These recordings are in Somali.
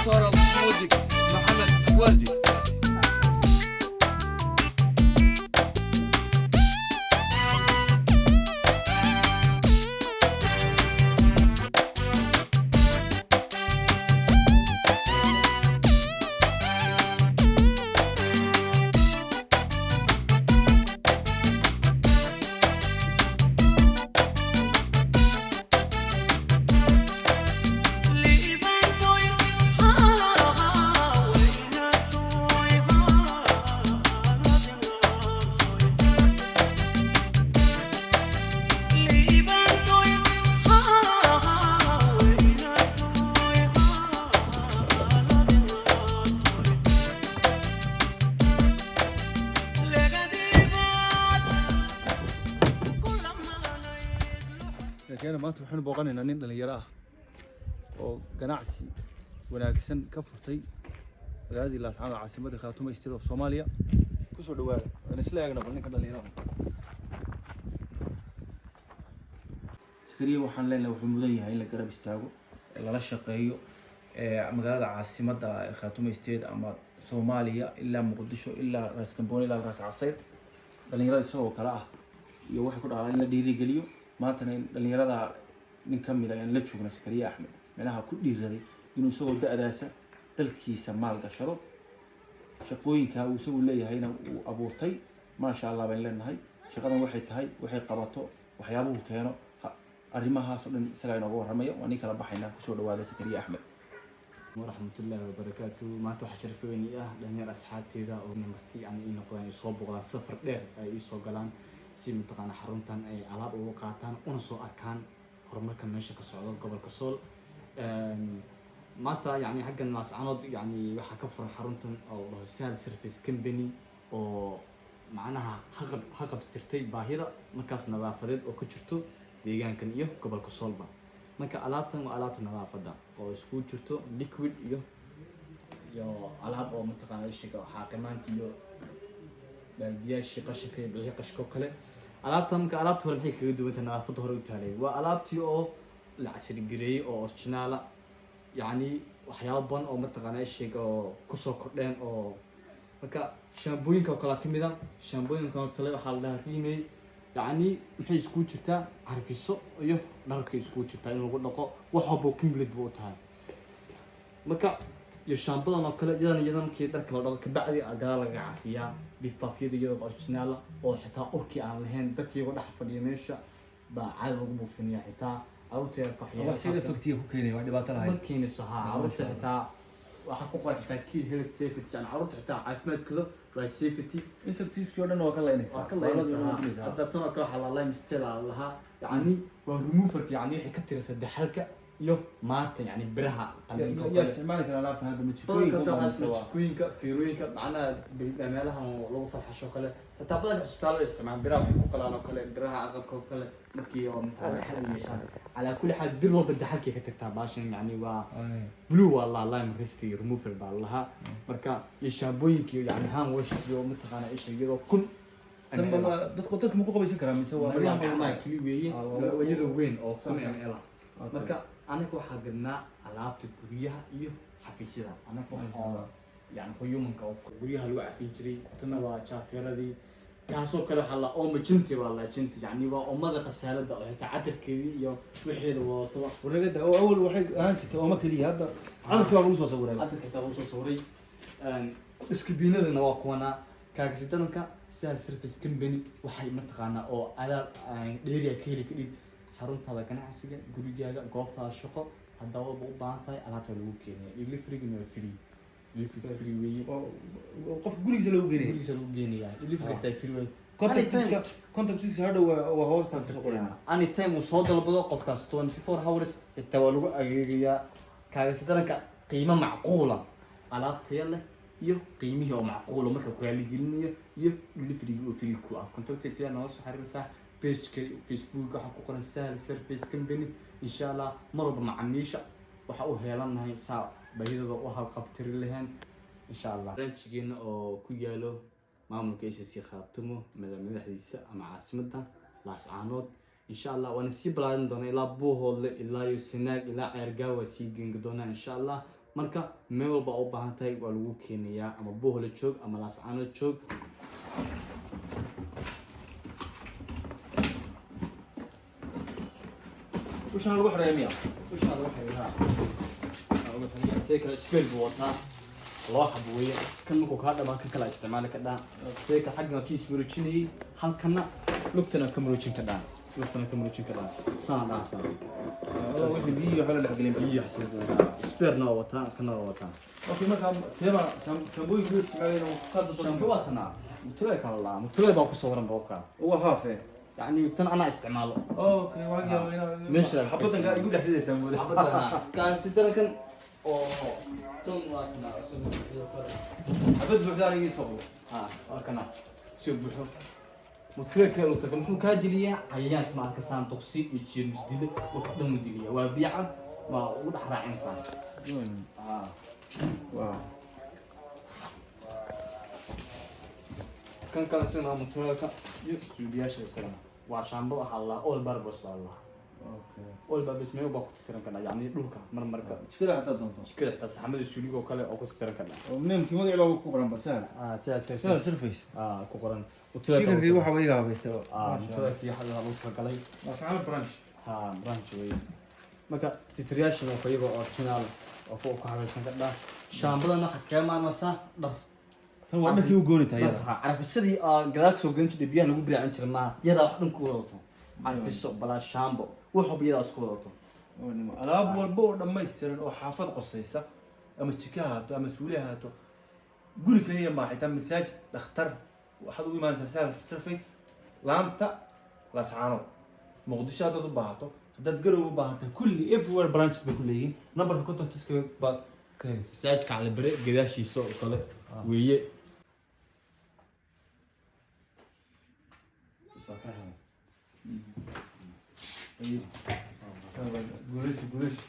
Toral Music, Maxamed Wardi. Laakiin maanta waxaynu booqanaynaa nin dhalinyaro ah oo ganacsi wanaagsan ka furtay magaaladii Laascaanood, caasimadda Khaatumo State of Soomaaliya. Kusoo dhawaada, aan isla eegna bal ninka dhalinyarada. Sakariya waxaan leenahay wuxuu mudan yahay in la garab istaago, lala shaqeeyo magaalada caasimadda Khaatumo State ama Soomaaliya, ilaa Muqdisho, ilaa Raas Gambooni, ilaa Raas Casayr. Dhalinyarada isagoo kale ah iyo waxay ku dhacdaa in la dhiirigeliyo. Maantana in dhalinyarada nin ka mid a aan la joogna, Sakariya Axmed, meelaha ku dhiiraday inuu isagoo da-daasa dalkiisa maal gashado, shaqooyinka uu isagu leeyahayna uu abuurtay. Maasha Allah bayn leenahay. Shaqadan waxay tahay, waxay qabato, waxyaabuhu keeno, arrimahaas oo dhan isagaa inooga warramaya. Waa nin kala baxaynaa. Kusoo dhawaada Sakariya Axmed. Waraxmatullaahi wabarakaatu. Maanta waxaa sharaf weyn ii ah dhalinyar asxaabteeda oo marti yani ii noqdaan, ii soo boqdaan, safar dheer ay ii soo galaan si mataqaana xaruntan ay alaab uga qaataan una soo arkaan horumarka meesha ka socdo gobolka Sool. Maanta yani xaggan Laascanood yani waxaa ka furan xaruntan oo la dhaho Sahal Service Company, oo macnaha haqab tirtay baahida markaas nadaafadeed oo ka jirto deegaankan iyo gobolka Soolba. Marka alaabtan waa alaabta nadaafadda oo iskugu jirto liquid iyo alaab oo mataqaana ishiga xaaqimaanta iyo baaldiyaashii qashinka iyo bixi qashinka oo kale. Alaabtan marka alaabta hore maxay kaga duwan tahay nadaafadda hore u taalay? Waa alaabtii oo la casrigareeyey oo originaala, yacni waxyaabo badan oo mataqaana ishiga oo kusoo kordheen oo marka shaambooyinka oo kale kamid a. Shaambooyinka oo kale waxaa la dhahaa Remey. Yacni maxay iskugu jirtaa? Carfiso iyo dharka iskugu jirtaa in lagu dhaqo, wax walba complete buu u tahay. Marka iyo shaambadan oo kale iyadana markii dharka la dhaqo kabacdi gadaal laga carfiyaa. Beef buffyada iyadoo original ah oo xitaa urkii aan lahayn, dadka iyagoo dhex fadhiya meesha baa caadi lagu buufiniya, xitaa caruurta yarka. Wax sida effectiga ku keenaya wax dhibaato Ma lahayn. keenayso. Haa, caruurta xitaa waxaa ku qoran xitaa key health safety, yani caruurta xitaa caafimaadkooda waa safety. Insectiskii oo dhan waa ka laynaysaa. Waa ka laynaysaa. Hadda tan oo kale waxaa la lime style aa lahaa, yacni waa removerka, yacni waxay ka tiraysaa daxalka iyo maarta, yacni biraha qalliinka oo Yaa kale. isticmaali karaa alaabtan hadda? Ma badanka jikooyinka hadda u waxaa baahan? jikooyinka, fiirooyinka, macnaha meelahan lagu farxasho kale, xitaa badanka cisbitaalada isticmaal, biraha waxay ku qalaan oo kale, biraha aqalka oo kale markii oo mataqaana xal ay yeeshaan. Calaa kulli xaal, bir walba daxalkay ka tagtaa baashan, yacni waa blue, waa la lime rust remover baa la lahaa. Marka iyo shaambooyinkii, yani hand wash iyo mataqaana isha iyadoo 1000 Tanba dadku ma ku qabaysan karaa mise waa maryaha maryaha? Gacmaha keli weeye. Ah, waa iyadoo weyn oo 1000 ml ah. Okay. Marka anaga waxaa gadnaa alaabta guryaha iyo xafiisyada, anaga waxaa yani huyumanka oo guryaha lagu cafin jiray. Tana waa jaafiradii. Kaasoo kale waxaa la ooma jinti, waa la jinti, yani waa oomada qasaalada oo xitaa catarkeedii iyo wixeeda wadataba. Wareegada oo awal waxay ahaan jirtay ooma keliya, hadda cadalkii baa lagu soo sawiray. Catarka xitaa lagu soo sawiray. Iskibiinadana waa kuwana. Kaagasidanka Sahal Service Company waxay mataqaanaa oo alaab dheeri ka heli kadhid xaruntaada ganacsiga, gurigaaga, goobtaada shaqo. Haddaa walba u baahan tahay, alaabta lagu keenaya. Delivery-gana waa free, delivery free weeye. Oo qof gurigiisa loogu geenaya. Gurigiisa lagu geenaya, delivery xitaa free weeye. Contactiska, contactiska hadhow waa hoosta kusoo qorayna. Anytime uu soo dalbado qofkaas, 24 hours xitaa waa lagu adeegayaa. Kaagasidaranka qiimo macquula, alaab tayo leh iyo qiimihii oo macquula marka ku raaligelinayo iyo delivery oo free ku ah. Contactiga kaliya nala soo xiriiraysaa pageka Facebook, waxaa ku qoran Sahal Service Company. Insha Allah mar walba macaamiisha waxa u heelanahay saa baahidooda u halqabtiri lahayn, insha Allah. Branchigeena oo ku yaalo maamulka ACC Khaatumo, madaxdiisa ama caasimadda Laascaanood, insha Allah waana sii balaarin doonaa ilaa Buuhoodle, ilaa iyo Sanaag, ilaa Ceergaa waa sii gengi doonaa, insha Allah. Marka meel walba u baahan tahay waa lagu keenayaa, ama Buuhoodle joog ama Laascaanood joog. Ushaan lagu xoreeya miya? Ushaa lagu xiriiraa. Lagu xiriiraa. Tee kale spare buu wataa, loo xabo weeye. Kan markuu kaa dhamaa, kan kala isticmaali ka dhaa. Tee kale xaggan waa kii ismuruujinayay, halkana lugtana ka muruujin ka dhaa, lugtana ka muruujin ka dhaa, saan dhaha saan. Wixii biyihii waxba la dhexgelin. Biyo xasida, sparena waa wataa, kana waa wataa. Okay, marka teema shaambooyinka loo isticmaalayna wuu ka dad. Shampoo waa tanaa, mutuleel kala laa, mutuleel baa ku sawiran boobka. Waa haafe. Yacni tan anaa isticmaalo. Okay, waa yaabaa inaa Meesha xabadan kaa igu dhex ridaysaa mooda. Xabadana taasi darankan oo tan waa tanaa isagoo buuxdo kale. Xabad buuxda aniga ii soo qabo. Ha, waa kana soo buuxo. Mutuleel kale loo tago muxuu kaa diliyaa? Cayayaan isma arkasaan, duqsi iyo jeermis dile, wax dhan u diliyaa. Waa biyaca, waa ugu dhex raacinsaa. Ha. Wow. Kan kale isagana waa mutuleelka iyo suuliyaasha. Isagana waa shaambo, waxaa la all purpose baa la. All purpose meel baa ku tirtiran karnaa, yacni dhulka marmarka. Jikada xataa doonto. Jikada xitaa, saxamada suuliga oo kale oo ku tirtiran karnaa. Oo neemkii magaci baa ku qoran basahal. Ah, sidaas. Sahal Surface. Ah, ku qoran. Sticker-kii waxa way iga habaystay. Ah, mutuleelkii waxa lagu talagalay. Waa saxan branch. Ha, branch weeye. Marka titriyaashan oo iyaga original oo ku habaysan kardhaa. Shaambadan waxa kaga maarmaysaa dhar. Tan waa dharkii u gooni tahay iyada. Ha, carfisadii aa gadaal kasoo gelin jirtay, biyaha lagu biraacin jiray maaha. Iyadaa wax dhan ku wadato, carfiso balaa shaambo, wax walba iyadaa isku wadato. Oo nimo. Alaab walba oo dhammaystiran oo xaafad qosaysa, ama jiko ha ahaato ama suuli ha ahaato, guri kaliya maa, xitaa masaajid, dhakhtar, waxaad ugu imaanaysaa Sahal Surface, laanta Laascaanood, Muqdisho haddaad u baahato, haddaad Garow u baahato, kulli everywhere branches bay ku leeyihiin. Numberka contactiska baad ka helaysaa. Masaajidka Calibere gadaashiisa oo kale weeye. Guulaysi, guulaysi.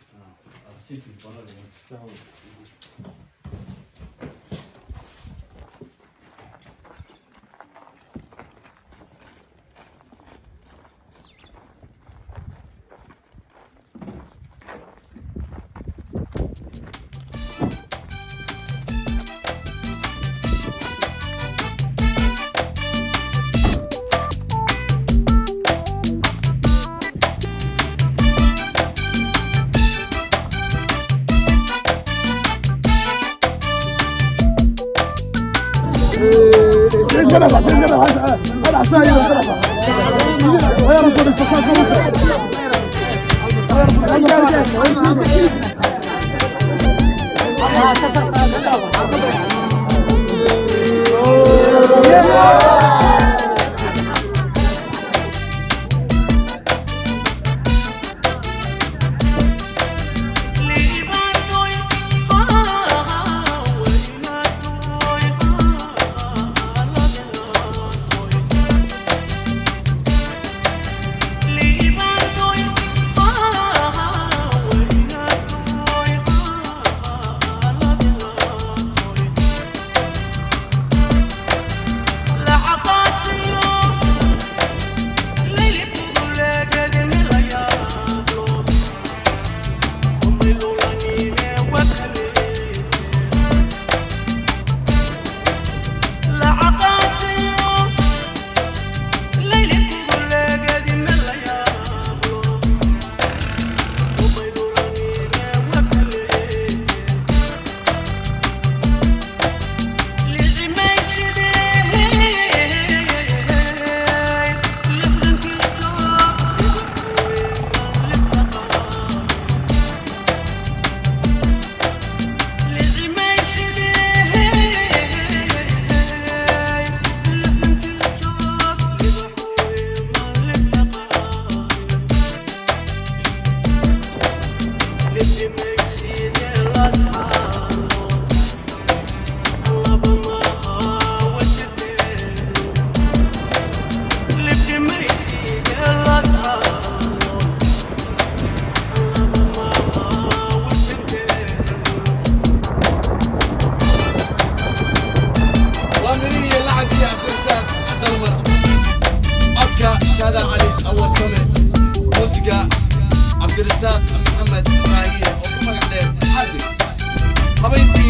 Waa mirihii lacankii Cabdirasaaq Dalmar, codka Saada Cali Awarsame, muusiga Cabdirasaaq Maxamed Maahiye oo ku magac dheer Xarbi. Habayntii.